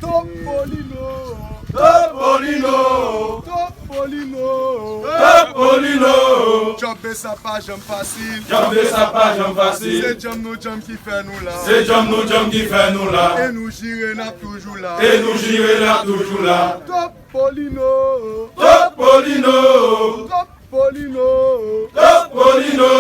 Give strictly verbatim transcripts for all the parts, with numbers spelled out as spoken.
Topolino. Topolino. Topolino. Topolino. Djòb Bsap pa janm fasil. Djòb Bsap pa janm fasil. Se djòb nou djòb ki fè nou la. Se djòb nou djòb ki fè nou la. E nou jire n ap toujou la. E nou jire n ap toujou la. Topolino. Topolino. Topolino. Topolino.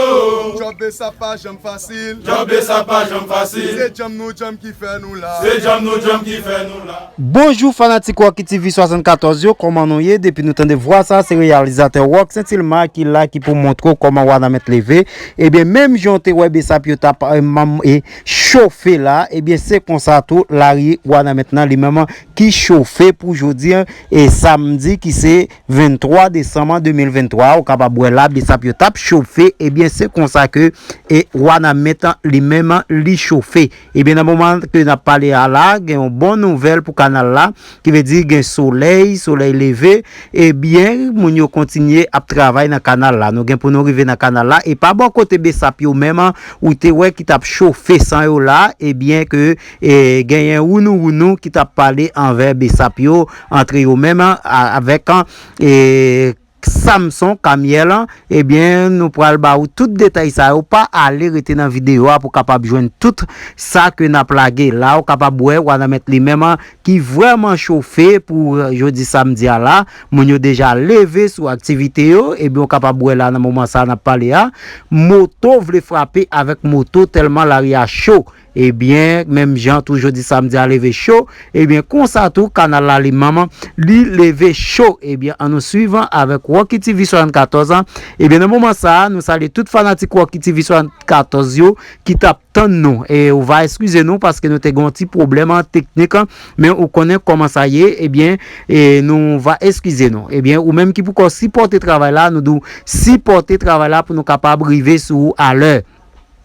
Djòb Bsap pa janm fasil. Djòb Bsap pa janm fasil. Se djòb nou djòb ki fè nou la. Se djòb nou djòb ki fè nou la. Bonjou fanatik Rocky T V swasannkatòz yo, kòman nou ye? Depi nou tande vwa sa, se reyalizatè Rock Saint Hilma ki la, ki pou montre w kòman Wanament leve. Ebyen, menm jan w te wè Bsap yo t ap, e, manm, e, chofe la, ebyen, se konsa tou lari Wanament nan li menm ki chofe pou jodi a, e, samdi ki se venntwa desanm de mil venntwa, ou kapab wè la, Bsap yo t ap chofe, ebyen, se konsa ke, e, Wanament li menm li chofe. Ebyen, nan moman ke n ap pale a la, gen yon bon nouvèl pou kanal la, ki vle di gen solèy, solèy leve, ebyen, moun yo kontinye ap travay nan kanal la. Nou gen pou nou rive nan kanal la, e pa bò kote Bsap yo menm, ou te wè ki t ap chofe san yo la, ebyen, ke e, genyen wounou wounou ki t ap pale anvè Bsap yo, antre yo menm, a, avèk, e, Samson Kamyèl, ebyen, nou pral ba ou tout detay sa yo. Pa ale rete nan videyo a pou kapab jwenn tout sa ke n ap lage la. Ou kapab wè Wanament li menm ki vrèman chofe pou, e, jodi samdi a la. Moun yo deja leve sou aktivite yo. Ebyen, ou kapab wè la nan moman sa n ap pale a. Moto vle frape avèk moto tèlman lari a cho. Ebyen, menm jan tou jodi samdi a leve cho, ebyen, konsa tou kanal la li menm li leve cho. Ebyen, ann nou swiv avèk Rocky T V swasannkatòz. Ebyen, nan moman sa a, nou salye tout fanatik Rocky T V swasannkatòz yo ki t ap tann nou. E ou va eskize nou paske nou te gen yon ti pwoblèm an teknik, men ou konnen kòman sa ye, ebyen, e nou va eskize nou. Ebyen, ou menm ki poko sipòte travay la, nou di w sipòte travay la pou nou kapab rive sou ou alè.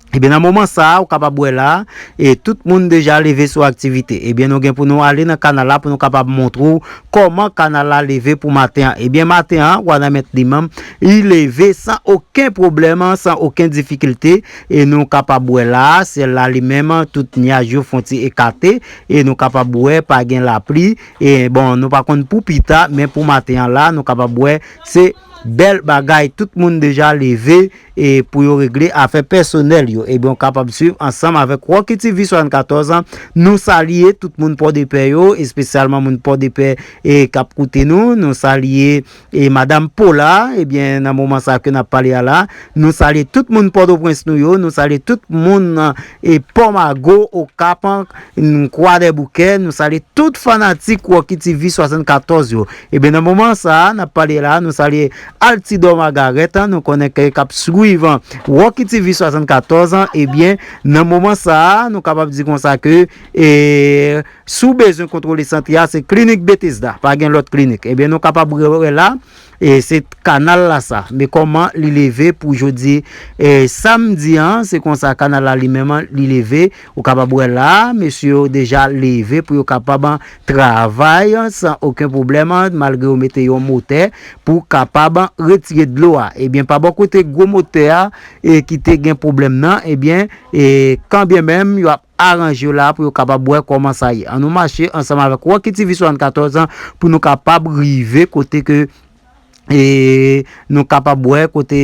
Ebyen, nan moman sa a, ou kapab wè la, e tout moun deja leve sou aktivite. Ebyen, nou gen pou nou ale nan kanal la pou nou kapab montre w kòman kanal la leve pou maten an. Ebyen, maten an, Wanament li menm, li leve san okenn pwoblèm, san okenn difikilte. E nou kapab wè la, syèl la li menm, tout nyaj yo fon ti ekate. E nou kapab wè, pa gen lapli. E bon, nou pa konn pou pita, men pou maten an la, nou kapab wè, se bèl bagay. Tout moun deja leve e pou yo regle afè pèsonèl yo. Ebyen, w kapab swiv ansanm avèk Rocky T V swasannkatòz. Nou salye tout moun Pòdepè yo, espesyalman moun Pòdepè, e, k ap koute nou. Nou salye, e, Madanm Paula, ebyen, nan moman sa ke n ap pale a la. Nou salye tout moun Pòtoprens nou yo. Nou salye tout moun, e, Pòmago, Okap, Kwadèboukè. Nou salye tout fanatik Rocky T V swasannkatòz yo. Ebyen, nan moman sa a, n ap pale la, nou salye Altidor Margaret, nou konnen ke k ap swiv Rocky T V swasannkatòz, ebyen, nan moman sa a, nou kapab di konsa ke, e, si w bezwen kontwole sante a, se klinik Bethesda, pa gen lòt klinik. Ebyen, nou kapab wè la, e se kanal la sa. Men kòman li leve pou jodi, e, samdi an, se konsa kanal la li menm li leve. Ou kapab wè la, mesye yo deja leve pou yo kapab travay san okenn pwoblèm, malgre yo mete yon motè pou kapab retire dlo a. Ebyen, pa bò kote gwo motè a, e ki te gen pwoblèm nan, ebyen, e kanbyenmenm yo ap aranje la pou yo kapab wè kòman sa ye. Ann nou mache ansanm avèk Rocky T V swasannkatòz pou nou kapab rive kote ke, e, nou kapab wè kote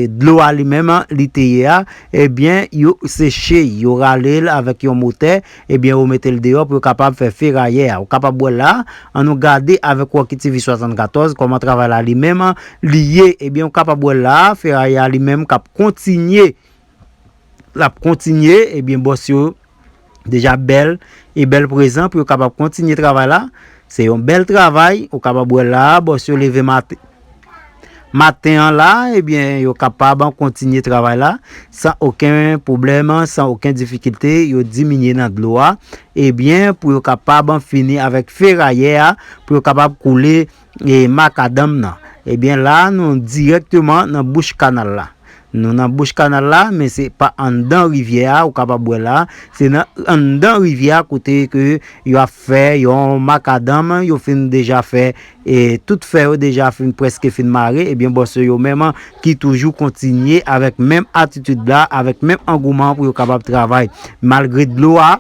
dlo a li menm li te ye a, ebyen, yo seche, yo rale l avèk yon motè, ebyen, yo mete l deyò pou yo kapab fè ferayè a. Ou kapab wè la, ann nou gade avèk Rocky T V swasannkatòz kòman travay la li menm li ye. Ebyen, ou kapab wè la, ferayè a li menm k ap kontinye l ap kontinye, ebyen, bòs yo deja bèl e bèl prezan pou yo kapab kontinye travay la. Se yon bèl travay, ou kapab wè la, bòs yo leve maten, maten an la, ebyen, yo kapab kontinye travay la san okenn pwoblèm, san okenn difikilte, yo diminye nan dlo a, ebyen, pou yo kapab fini avèk ferayè a, pou yo kapab koule, e, makadanm nan. Ebyen, la, nou dirèkteman nan bouch kanal la. Nou nan bouch kanal la, men se pa anndan rivyè a, ou kapab wè la. Se nan anndan rivyè a kote ke yo ap fè yon makadanm, yo fin deja fè, e tout fè yo deja fin, prèske fin mare. Ebyen, bòs yo menm ki toujou kontinye avèk menm atitid la, avèk menm angouman pou yo kapab travay. Malgre dlo a,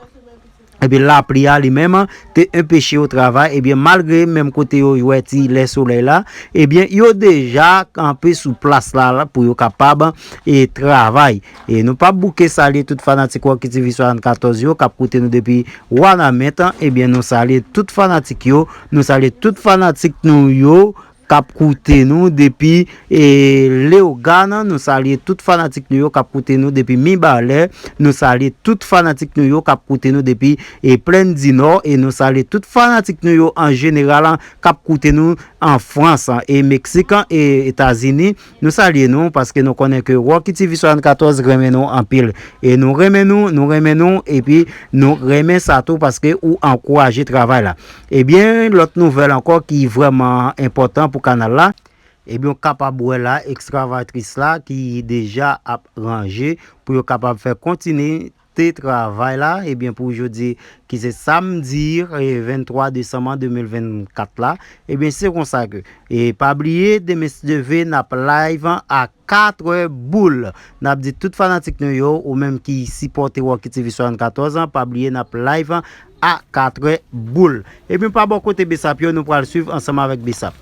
Ebyen, lapli a li menm te anpeche yo travay. Ebyen, malgre menm kote yo wè ti lè solèy la, ebyen, yo deja kanpe sou plas la, la pou yo kapab e travay. E nou p ap bouke salye tout fanatik Rocky T V swasannkatòz yo k ap koute nou depi Wanament. Ebyen, nou salye tout fanatik yo, nou salye tout fanatik nou yo k ap koute nou depi e Leyogàn. Nou salye tout fanatik nou yo k ap koute nou depi Mibalè. Nou salye tout fanatik nou yo k ap koute nou depi e Plèn di Nò. E nou salye tout fanatik nou yo an jeneral k ap koute nou an Frans e Meksik e Etazini. Nou salye nou paske nou konnen ke Rocky T V swasannkatòz renmen nou anpil. E nou renmen nou, nou renmen nou, epi nou renmen sa tou paske ou ankouraje travay la. Ebyen, lòt nouvèl ankò ki vrèman enpòtan pou kanal la, ebyen, w kapab wè la, ekskavatris la ki deja ap ranje pou yo kapab fè kontinite travay la, ebyen, pou jodi ki se samdi e venntwa desanm de mil vennkat la. Ebyen, se konsa ke, e pa bliye, demen si Dye vle, n ap live a katrè boul. N ap di tout fanatik nou yo, ou menm ki sipòte Rocky T V swasannkatòz, pa bliye n ap live a katrè boul. Ebyen, pa bò kote Besap yo, nou pral swiv ansanm avèk Besap.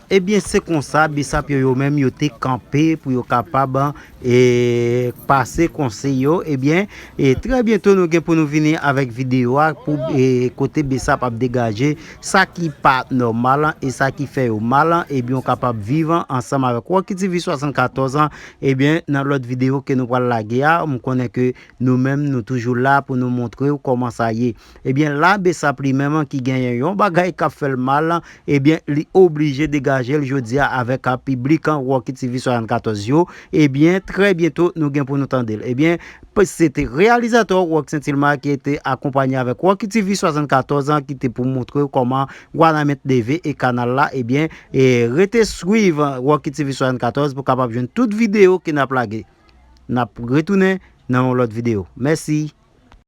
Ebyen, se konsa, Besap yo, yo menm, yo te kanpe pou yo kapab e pase konsèy yo. Ebyen, e trè byento nou gen pou nou vini avèk videyo a pou e kote Besap ap degaje sa ki pa nòmal e sa ki fè yo mal, ebyen, w kapab viv ansanm avèk Rocky T V swasannkatòz. Ebyen, nan lòt videyo ke nou pral lage a, m konnen ke nou menm, nou toujou la pou nou montre w kòman sa ye. Ebyen, la, Besap li menm ki genyen yon bagay k ap fè l mal, ebyen, li oblije degaje l jodi a avèk a piblik an Rocky T V swasannkatòz yo. Ebyen, trè byento, nou gen pou nou tande l. Ebyen, p-, se te reyalizatè Rock Sentilma ki te akonpanye avèk Rocky T V swasannkatòz an ki te pou montre w kòman Wanament leve e kanal la, ebyen, e rete swiv Rocky T V swasannkatòz pou kapab jwenn tout videyo ke n ap lage. N ap retounen nan yon lòt videyo. Mèsi.